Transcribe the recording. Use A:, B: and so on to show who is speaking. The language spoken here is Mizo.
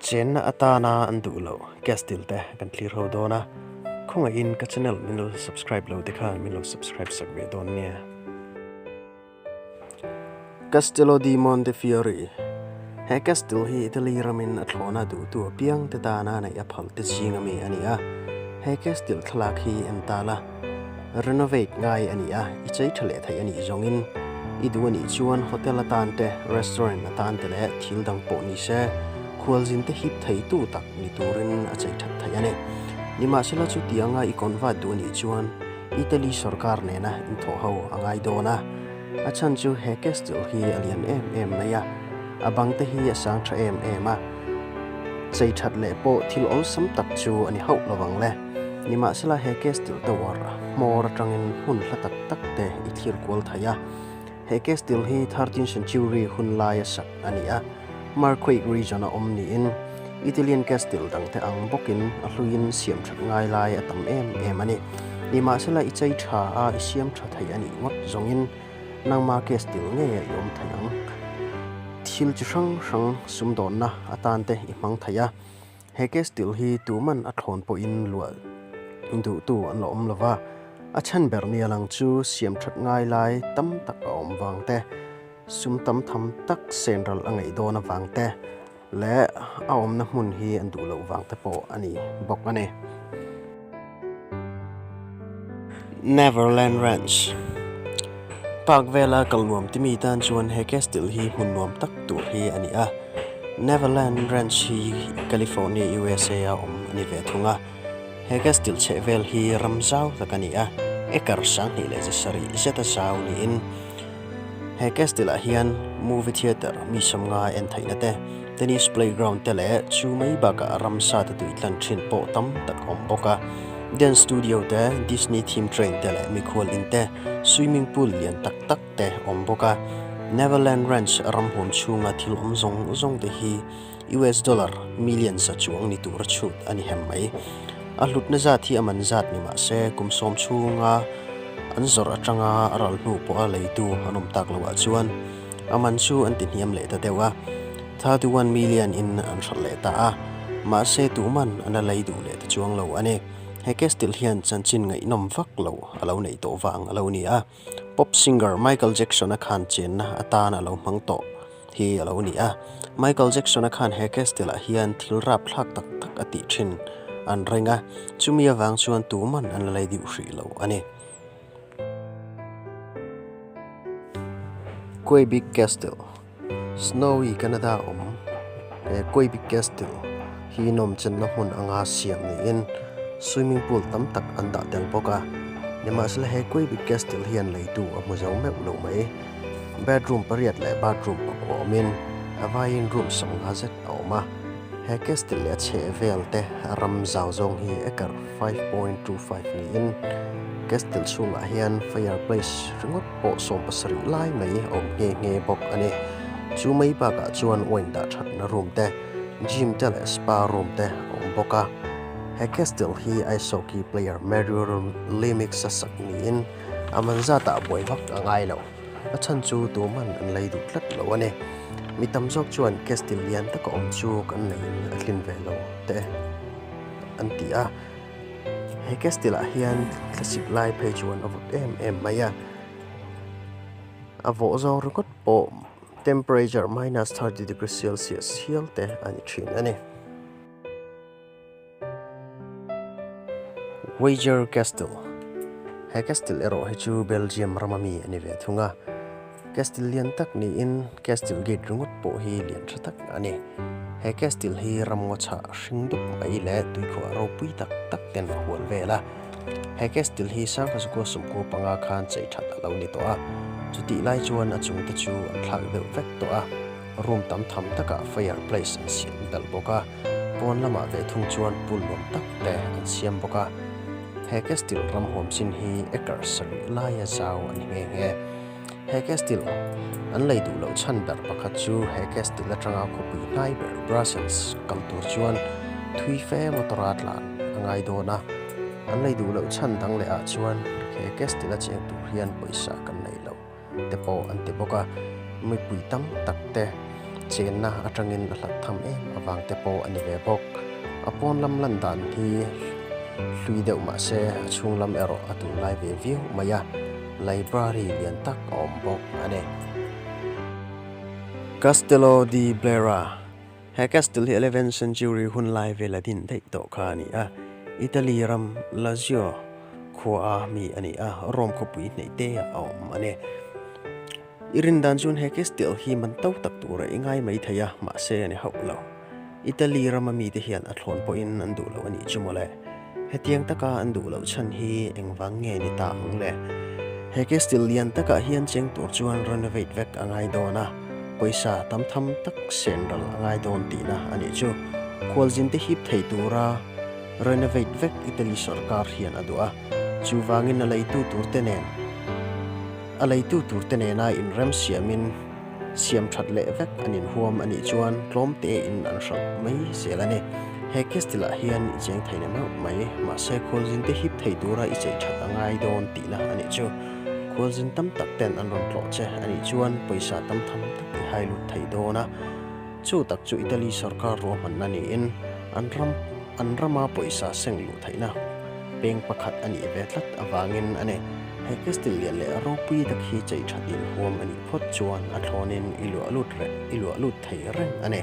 A: Chenna atana an duh loh Castle te kan thlir ho dawn a, khawngaihin ka channel min lo subscribe lo te khan min lo subscribe sak ve dawn nia. Castello di Montefiore He castle hi Italy ramin a thlawhna duhtu apiang te tana neih a phal te zing ami a ni a, he castle thlalak hi en ta la. Renovate ngai a ni a, i chei tha leh thei a nih zawngin i duh a nih chuan hotel atan te, restaurant atan te leh thil dang pawh ni se, khualzin te hip thei tu tak ni turin a chei that thei a ni. Nimahsela chutianga i convert duh a nih chuan Italy sorkar nena inthawh ho a ngai dawn a, a chhan chu he castle hi a lian em em mai a, a bang te hi a sang tha em em a, chei that leh pawh thil awlsam tak chu a ni hauh lovang le. Nimahsela he castle tower hmawr atangin hmun hla tak tak te i thlir kual thei a. He castle hi thirteenth century hun laia sak a ni a, Marquake region a awm niin Italian castle dangte ang bawkin a hluiin siam that ngai lai a tam em em a ni. Nimahsela i chei tha a, i siam tha thei a nih ngawt zawngin nangma castle ngei a i awm thei ang. Thil chi hrang hrang sumdawnna atan te i hmang thei a. He castle hi tuman a thlawn pawhin luah duhtu an la awm lova, a chhan ber nia lang chu siam that ngai lai tam tak a awm vang te, sum tam tham tak senral a ngaih dawn avang te leh a awmna hmun hi an duh loh vang te pawh a ni bawk a ni. Neverland Ranch Park vela kal nuam ti mi tan chuan he castle hi hmun nuam tak tur hi a ni a. Neverland Ranch hi California, USA a awm a ni ve thung a. He castle chheh vel hi ram zau tak a ni a, acre 2700 zeta zau niin he castle ah hian movie theatre mi sawmnga en theihna te, tennis playground te leh chu mai bakah ramsa te tui tlan thin pawh tam tak a awm bawk a. Dance studio te, Disney theme train te leh mikhual in te, swimming pool lian tak tak te a awm bawk a. Neverland Ranch ramhuam chhunga thil awm zawng zawng te hi US dollar million za chuang ni tura chhut a ni hem mai. A hlutna zat hi a man zat ni mah se kum sawm chhunga an zawrh atanga a ral hnu pawha leitu an awm tak loah chuan a man chu an ti hniam leh ta deuh a, 31 million in an hralh leh ta a, mahse tuman an la lei duh leh ta chuang lo a ni. He castle hian chanchin ngaihnawm vak lo a lo neih tawh vang a lo ni a. Pop singer Michael Jackson-a khan chenna atan a lo hmang tawh hi a lo ni a. Michael Jackson-a khan he castle-ah hian thil rapthlak tak tak a tih thin an reng a, chumi avang chuan tuman an la lei deuh hrih lo a ni. Quebec Castle, Snowy Canada awm he Quebec Castle hi nawmchenna hmun anga siam niin swimming pool tam tak an dah tel bawk a. Nimahsela he Quebec Castle hian leitu a hmu zo meuh lo mai. Bedroom pariat leh bathroom pakua awmin a vaiin room sangha zet a awm a. He castle leh a chheh vel te ram zau zawng hi acre 5.25 niin castle chhungah hian fireplace ringawt pawh 70 lai mai a awm nghe nghe bawk a ni. Chu mai bakah chuan wine dah thatna room te, gym te leh spa room te a awm bawk a. He castle hi ice hockey player Mario Lemieux a sak niin a man zatah buai vak a ngai lo. A chhan chu tuman an lei duh tlat lo a ni. Mi tam zawk chuan castle lian taka awm chu kan neiin a tlin ve lo te an ti a. He castle ah hian thlasik lai phei chuan a vawt em em mai a. A vawh zawng ringawt pawh temperature minus 30 degree celsius hial te a ni thin a ni. Wager Castle He castle erawh hi chu Belgium rama mi a ni ve thung a, castle lian tak niin castle gate ringawt pawh hi lian tha tak a ni. He castle hi ramngaw chhah hring dup mai leh tuikhuah ropui tak tak ten a hual vel a. He castle hi Sangkazukua sawmkua panga khan chei that a lo ni tawh a, chutih lai chuan a chungte chu an thlak deuh vek tawh a, room tam tham takah fireplace an siam belh bawk a. Pawn lamah ve thung chuan pool nuam tak te an siam bawk a, he castle ram huam chin hi acre sarih laia zau a ni nghe nghe. He castle an lei duh loh chhan ber pakhat chu he castle atanga khawpui hnai ber Brussels kal tur chuan thui fe motor a tlan a ngai dawn a, an lei duh loh chhan dang leh ah chuan he castle a cheng tur hian pawisa kan nei lo. te pawh an ti bawk a, mipui tam tak te Chenna atangin a hlat tham em avang te pawh a ni ve bawk. A pawn lam lan dan hi hlui deuh mah se a chhung lam erawh a tunlai ve viau mai a, library lian tak a awm bawk a ni. Castello di Blera, He castle hi eleventh century hun lai vela din daih tawh kha a ni a, Italy ram Lazio khua a mi a ni a, Rome khawpui hneih te ah a awm a ni. I rin dan chuan he castle hi man to tak tura i ngai mai thei a, mahse a ni hauh lo. Italy rama mite hian a thlawn pawhin an duh lo a nih chu mawle. Hetiang taka an duh loh chhan hi engvang nge ni ta ang le? He castle lian takah hian cheng tur chuan renovate vek a ngai dawn a, pawisa tam tham tak sen ral a ngai dawn tihna a nih chu. Khualzin te hip thei tura renovate vek Italy sorkar hian a duh a, chuvangin a leitu tur te nen A leitu turte nena inrem siamin siam that leh vek an inhuam a nih chuan tlawm tein an hralh mai zel a ni. He castle ah hian i cheng thei na meuh mai, mahse khualzin te hip thei tura i chei that a ngai dawn tihna a nih chu. Khualzin tam tak ten an rawn tlawh che a nih chuan pawisa tam tham tak i hai lut thei dawn a. Chu tak chu Italy sorkar ruahmanna niin an ram an rama pawisa seng luh theihna peng pakhat a nih ve tlat avangin a ni. He castle lian leh ropui tak hi chei that in huam a nih phawt chuan a thlawnin i luah lut reh i luah lut thei reng a ni.